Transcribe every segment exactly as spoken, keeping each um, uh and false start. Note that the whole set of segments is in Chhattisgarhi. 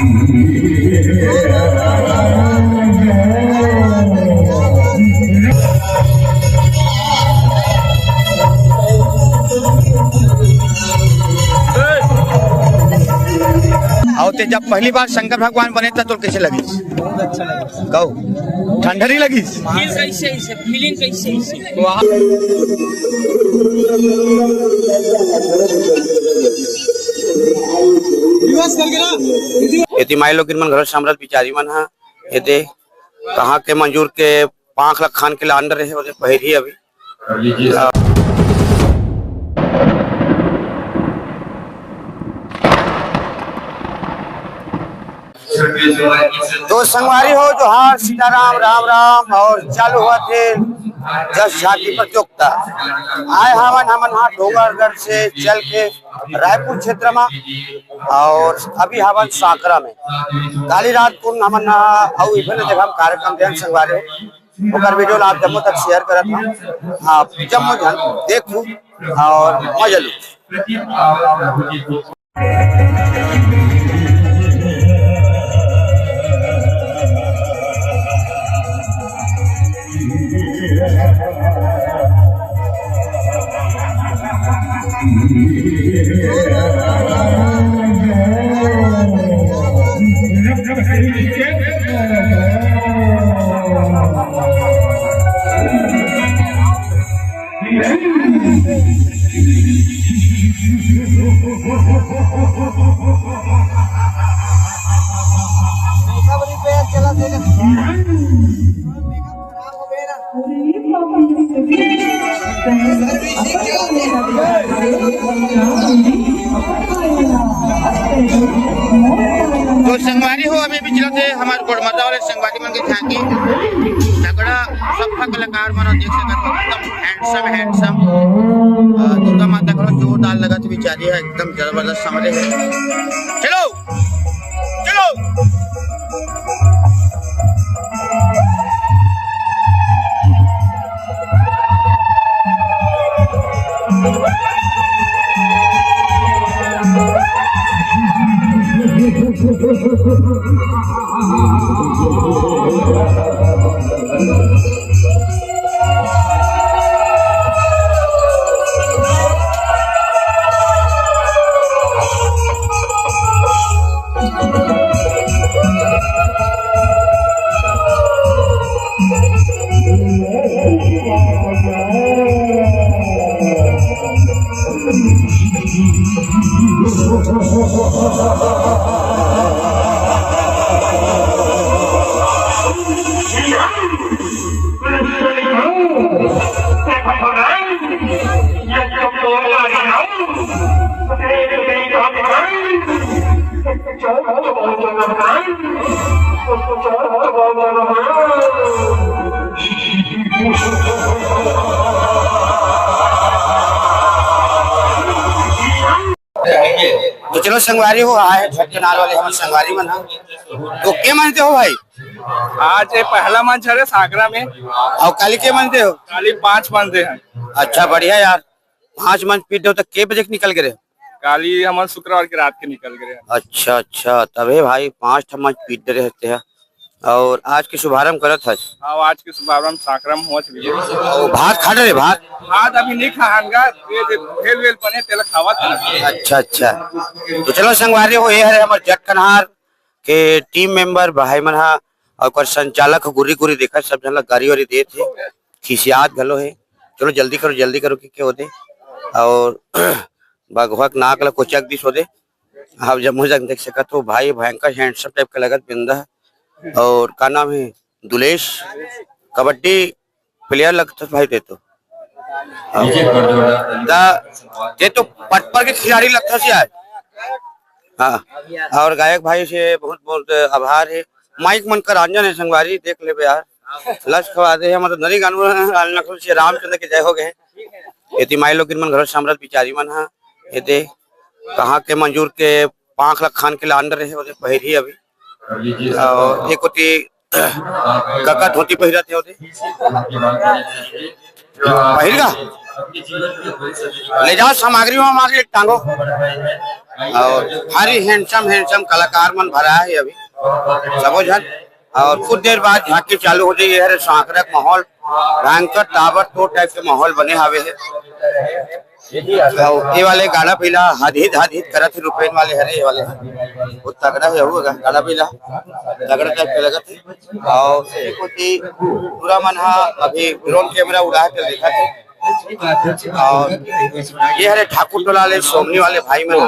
अउ ते जब पहली बार शंकर भगवान बने, त तोर कइसे लगिस? बहुत अच्छा लगा। कहू, ठंडा नहीं लगिस? फील कैसे इसे? फीलिंग कैसे इसे? एती माई लोगिन मन घलो समरथ बिचारी मन ह, एदे कहाँ के मंजूर के पांख ल खान के लान रहे, ओदे पहिरी अभी। तो संगवारी हो, जोहार, सीताराम, राम राम, और चालू हुआ थे जस झांकी प्रतियोगिता। आए हमन, हमन हा डोंगरगढ़ से चल के रायपुर क्षेत्र में, और अभी हमन सांकरा में। काली रात कुन हमन हा अउ विभिन्न जगह में कार्यक्रम देन संगवारी हो, ओकर वीडियो ला आप जम्मो तक शेयर करत हव, आप जम्मो झन देखू और मजा लू। तो संगवारी हो, अभी भी चलत हे हमर गोड़मर्रा वाले संगवारी मन के झांकी। तगड़ा सफा कलाकार मन देख सकत हो, एकदम हैंडसम, हैंडसम। अ, दुर्गा माता घलो जोरदार लगत बिचारी हे, एकदम जबरदस्त समरे हे। चलो, चलो। तो चलो संगवारी हो, आए झटकनार वाले हमर संगवारी मन ह। तो के मानते हो भाई? आज ये पहला मंच हरे सांकरा में। अउ काली के मानते हो? काली पांच मंच हे। अच्छा, बढ़िया यार, पांच मंच पीट दे हो, तो के बजे के निकल गे रहे? काली हमन शुक्रवार के रात के निकल गे रहे। अच्छा, अच्छा, तभे भाई पांच ठा मंच पीट दे रहे हे। अउ आज के शुभारंभ करत हस? हाँ, आज के शुभारंभ सांकरा में होवत हे भैया। अउ भात खा रहे, भात? भात अभी नहीं खाहन गा, ये जे भेल वेल बने तेला खावत हन। अच्छा, अच्छा, तो चलो संगवारी हो, ये हरे हमर जटकनहार के टीम मेंबर भाई मन हा, अउ ओकर संचालक गुरी गुरी देखत, सब झन ला गारी वारी देत हे, खिसियात घलो हे। चलो जल्दी करो, जल्दी करो, कि के होते। अउ बघवा के नाक ला कोचक दिस होते। आप जम्मो जन देख सकत हो, भाई भयंकर हैंडसम टाइप के लगत बिंदा। अउ का नाम हे? दुलेश। कबड्डी प्लेयर लगथस भाई ते तो। हाँ। दा, ते तो पटपर के खिलाड़ी लगथस यार। हाँ। अउ गायक भाई से बहुत बहुत आभार हे। माइक मन कर आंजन हे संगवारी, देख लेबे यार। लस खवा दे हे, मतलब नरी गानू नखल से रामचंद्र के जय हो गे। एती माई लोगिन मन घलो समरथ बिचारी मन हा। एते कहाँ के मंजूर के पांख ला खान के लान रहे, ओदे पहिरी अभी। अउ एक ओती कका धोती पहिरत हे ओदे। पहिर गा, ले जाओ सामग्री, वहाँ मांग ले टांगो। और भारी handsome handsome कलाकार मन भरा है अभी सबो झन। और कुछ देर बाद झांकी चालू हो जाही। ये हरे सांकरा के माहौल, भयंकर ताबड़तोड़ type के माहौल बने हावे हे। अउ ये वाले गाड़ा पीला हदहित हदहित करत हे, रुपेन वाले हरे, ये वाले ह। वो तगड़ा हे, वो गाड़ा पीला तगड़ा type के लगत हे। अउ ये कोती टूरा मन ह अभी drone camera उड़ा के देखत हे। अउ ये हरे ठाकुर टोला ले सोमनी वाले भाई मन,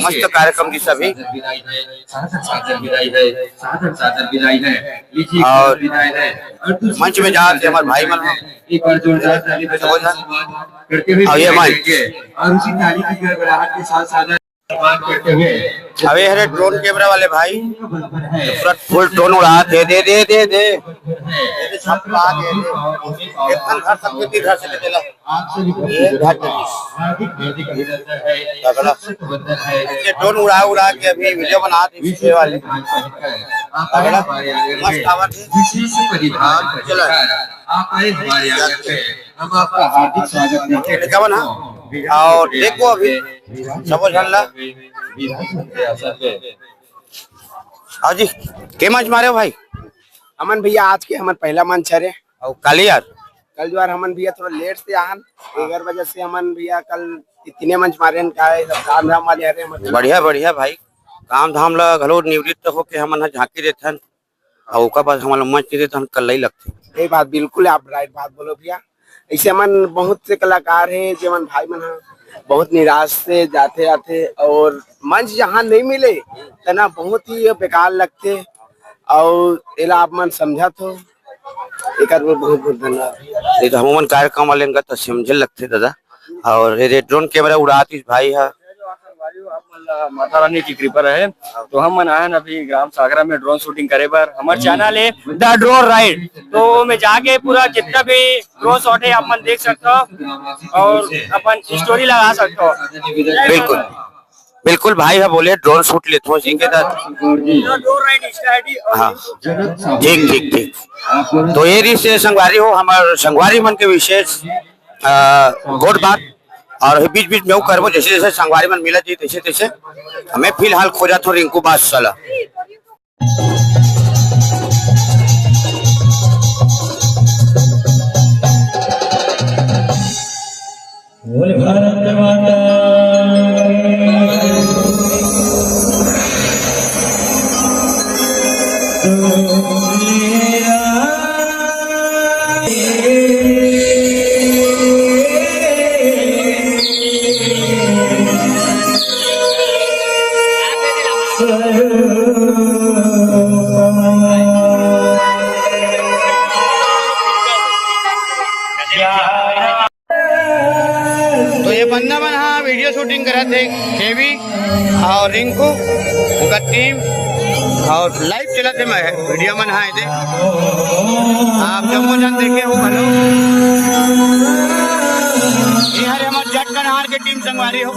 मस्त कार्यक्रम दिस अभी। अउ मंच में जात हे हमर भाई मन ह। अउ ये मंच। अउ ये हरे drone camera वाले भाई, पूरा full drone उड़ात हे, दे, दे, दे, दे। ये सब बात हे, दे। एक ठन घर सबके तीर घर से ले चला। ये घर के तगड़ा। ये drone उड़ा, उड़ा के अभी video बनात हे, पीछे वाले। तगड़ा, मस्त आवत हे। हाँ, चला। हम आपका हार्दिक स्वागत करते हैं। क्या बना? और देखो अभी सबो झन ला। हाँ जी, के मंच मारे हो भाई? हमन भैया आज के हमन पहला मंच हरे। अउ काली यार? कल जो यार हमन भैया थोड़ा late से आहन, ग्यारह बजे से हमन भैया कल इतने मंच मारे हन, का है, सब काम धाम वाले हरे हमन। बढ़िया, बढ़िया भाई, काम धाम ला घलो निवृत्त होके हमन ह झांकी देथन। अउ ओकर बाद हमन ला मंच नइ दे, त हम कल्लई लगथे। ये बात बिल्कुल आप right बात बोलो भैया। ऐसे मन बहुत से कलाकार हे, जेमन भाई मन ह बहुत निराश से जाथे आथे और मंच जहाँ नहीं मिले, तना बहुत ही बेकार लगथे। और एला आप मन समझत हो, एकर बर बहुत बहुत धन्यवाद। नहीं तो हमन कार्यक्रम वाले का तो समझे लगथे दादा। और ये drone camera उड़ातीस भाई ह। संगवारी हो, आप मन ला माता रानी की कृपा रहे। तो हम मन आए हन अभी ग्राम सागरा में drone shooting करे बर। हमर channel है The Drone Ride, तो में जाके पूरा जितना भी drone shot है आप मन देख सकते हो और अपन story लगा सकते हो। बिल्कुल, बिल्कुल भाई ह बोले drone shoot लेथों जी के साथ। The Drone Ride Insta ID और हाँ, ठीक, ठीक, ठीक। तो ये रिहिस हे संगवारी हो, हमर संगवारी मन के विशेष अ, गोठ बात, और बीच-बीच में वो करबो, जैसे-जैसे संगवारी मन मिलत जी, तैसे-तैसे। हमें फिलहाल खोजत हो रिंकू बादशाह ला। बोल भारत माता की। तो ये बंदा मन हा video shooting करत हे, केवी और रिंकू, उनका team और live चलत हे, मैं video मन हा एदे, आप जम्मो जन देखे हो। हेलो, ये हरे हमर जट कन्हार के team संगवारी हो।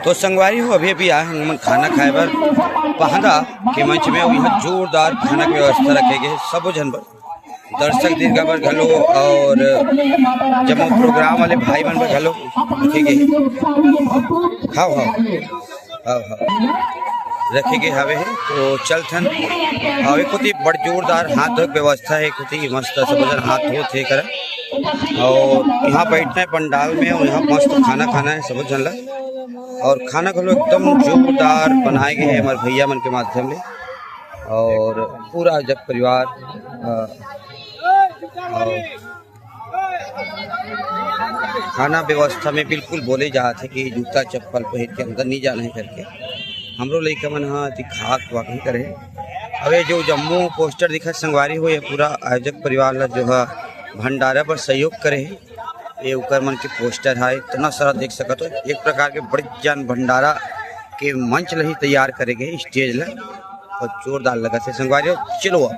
तो संगवारी हो, अभी-अभी आए हन हमन खाना खाए बर पहंदा के मंच में, अउ इहाँ जोरदार खाना के व्यवस्था रखे गे हे सबो झन बर, दर्शक दीर्घा बर घलो और जम्मो program वाले भाई मन बर घलो रखे गे हे। हाव, हाव। हाव, हाव। रखे गे हावे हे, तो चलथन। अउ एक कोती बड़ जोरदार हाथ धोए के व्यवस्था हे, एक कोती मस्त सबो झन हाथ धोत हे करा। अउ इहाँ बैठना हे पंडाल में, अउ इहाँ मस्त खाना खाना हे सबो झन ला। अउ खाना घलो एकदम जोरदार बनाए गे हे हमर भैया मन के माध्यम ले। और पूरा जब परिवार, अ, और खाना व्यवस्था में बिल्कुल बोले जात हे कि जूता चप्पल पहिर के अंदर नहीं जाना हे करके। हमरो लइका मन ह दिखा के वाकई करे। अब ये जो जम्मो पोस्टर दिखत संगवारी हो, ये पूरा आयोजक परिवार ला जो है भंडारा पर सहयोग करे हे। ये उकर मन के पोस्टर है, इतना सारा देख सकत हो। एक प्रकार के बड़े जान भंडारा के मंच ला ही तैयार करे गए, स्टेज ला, और जोरदार लगत हे संगवारी हो। चलो अब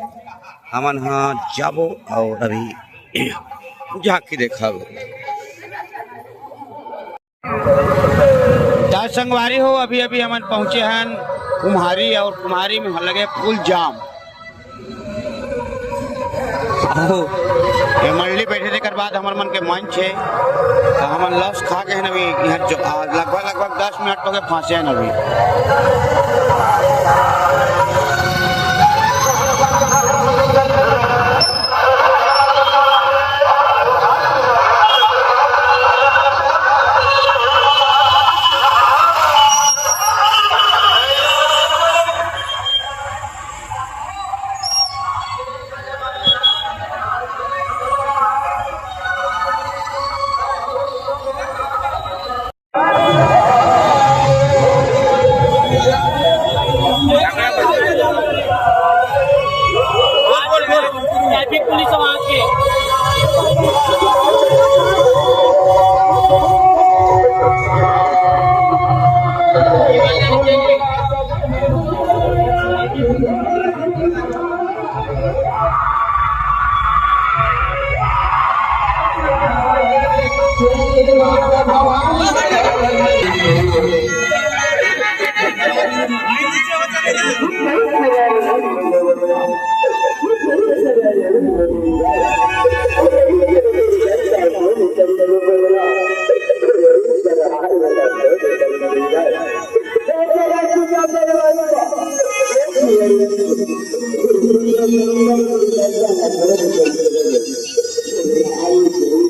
हमन ह जाबो और अभी झांकी देखब। त संगवारी हो, अभी अभी हमन पहुंचे हन कुम्हारी और कुम्हारी में लगे फुल जाम। अहो, ये मंडली बैठे तेकर बाद हमर मन के मंच हे, त हमन लस खा के हन अभी यहाँ जो, आ, लगभग, लगभग दस मिनट हो गए फंसे हन अभी। ट्रैफिक पुलिस समाज के।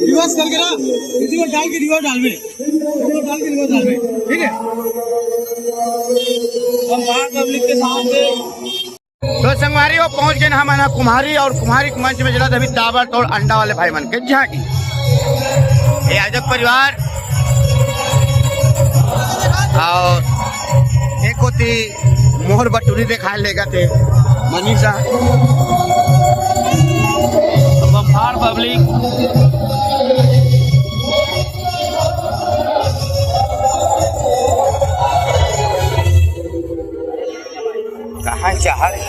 रिवर्स करके ना, इसी को डाल के रिवर्स डाल में, इसी को डाल के रिवर्स डाल में, ठीक है। हम बाहर पब्लिक के साथ तो संगवारी हो, पहुंच गए हमन कुम्हारी और कुम्हारी के मंच में चलत अभी ताबड़तोड़ अंडा वाले भाई मन के झांकी। ये आयोजक परिवार और एक होती मोहर बटुरी दिखाए लेगा थे मनीषा। बम्फार पब्लिक। कहाँ चाह रहे?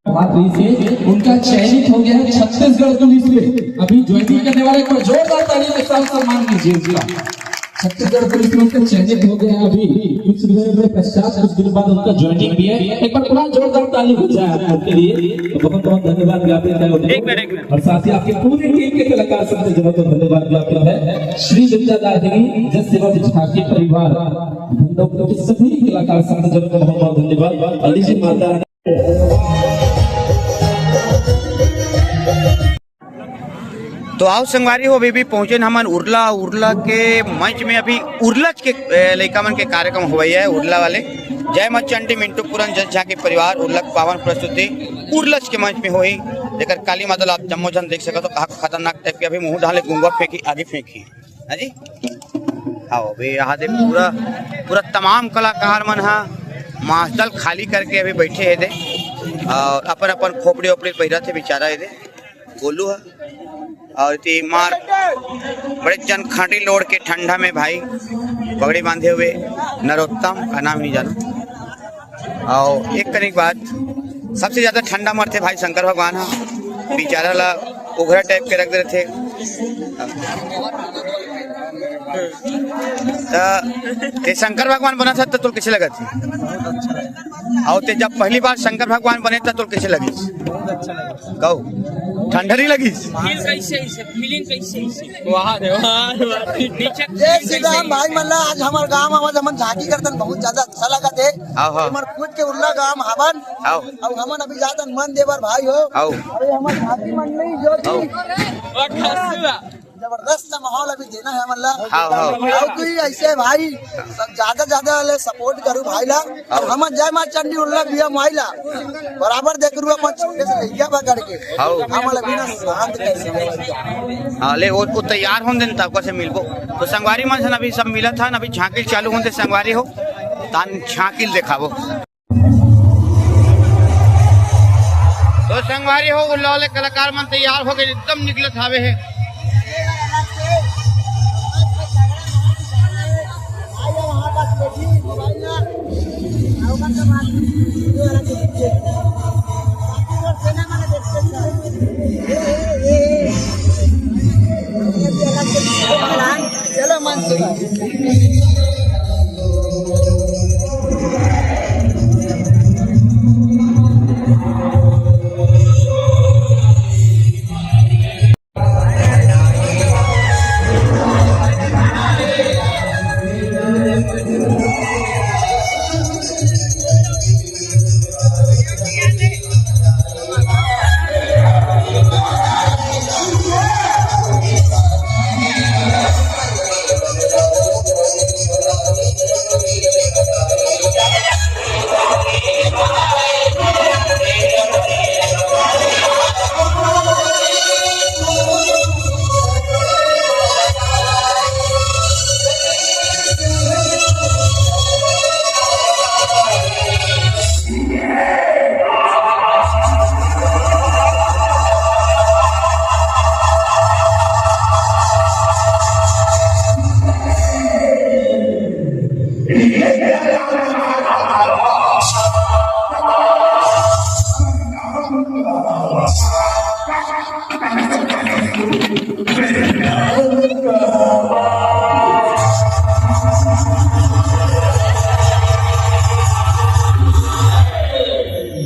बात हुई थी, उनका चयनित हो गया है छत्तीसगढ़ पुलिस में। अभी ज्वाइनिंग करने वाले, एक बार जोरदार ताली के साथ सम्मान कीजिए उसका। छत्तीसगढ़ पुलिस में उनका चयनित हो गया है अभी कुछ देर में पश्चात, कुछ दिन बाद उनका ज्वाइनिंग भी है। एक बार पूरा जोरदार ताली हो जाए आप सबके लिए, तो बहुत बहुत धन्यवाद ज्ञापित है उन्हें। एक मिनट, एक मिनट। और साथ ही आपके पूरी टीम के कलाकार संघ जनों को धन्यवाद ज्ञापित है। श्री विद्यादायिनी जस सेवा विद्यार्थी परिवार धंधों के सभी कलाकार संघ जनों को बहुत बहुत धन्यवाद। और लीजिए माता तो आओ संगवारी हो, अभी भी पहुंचे न हमन उरला। उरला के मंच में अभी उरलच के, ए, लइका मन के कार्यक्रम होवई है। उरला वाले जय मां चंडी मिंटू पुरन जस झांकी परिवार उरला के पावन प्रस्तुति उरलच के मंच में होई। जेकर काली माता ला आप जम्मो झन देख सकत हो, कहा खतरनाक टाइप के अभी मुंह डाले गुंगा फेंकी, आगे फेंकी। हाँ जी, आओ अभी यहाँ दे पूरा, पूरा तमाम कलाकार मन हा मास्टल खाली करके अभी बैठे हे दे, और अपन अपन खोपड़ी ओपड़ी पहिरा थे बेचारा हे दे गोलू हा। और इति मार बड़े जन खांटी लोड़ के ठंडा में भाई पगड़ी बांधे हुए नरोत्तम का नाम नहीं जाना। और एक कनिक बात, सबसे ज्यादा ठंडा मरथे भाई शंकर भगवान हा, बेचारा ला उघरा टाइप के रख दे रथे। त ते शंकर भगवान बना था तो तोल कैसे लगा थी? और ते जब पहली बार शंकर भगवान बने था तोल कैसे लगी? बहुत अच्छा लगा। कहू ठंडा नहीं लगी? फील कैसे इसे? फीलिंग कैसे इसे? वाह रे वाह, वाह। जय श्री राम भाई मन ला, आज हमर गांव आवा हमन झांकी करतन, बहुत ज्यादा अच्छा लगा थे। हाँ, हाँ। हमर खुद के उल्ला गांव हवन। आओ। अउ हमन अभी जातन मन देवर भाई हो। आओ। अरे हमर भाभी मंडली जो थी। आओ। जबरदस्त माहौल अभी देना है हमन ला। आओ, आओ। अउ कोई ऐसे भाई सब ज्यादा ज्यादा ले सपोर्ट करू भाई ला। अउ हमन जय मां चंडी उल्ला भैया माई ला बराबर देख रू अपन छोटे से लइका पकड़ के। आओ। हमन अभी ना शांत कैसे। हाँ, ले वो, वो तैयार होन देन तब से मिलबो। तो संगवारी मन से अभी सब मिला था ना, अभी झांकी चालू होन दे संगवारी हो, तान झांकी दिखाबो। तो संगवारी हो, उल्ला वाले कलाकार मन तैयार हो गए, एकदम निकलत हावे हे। चलो मन से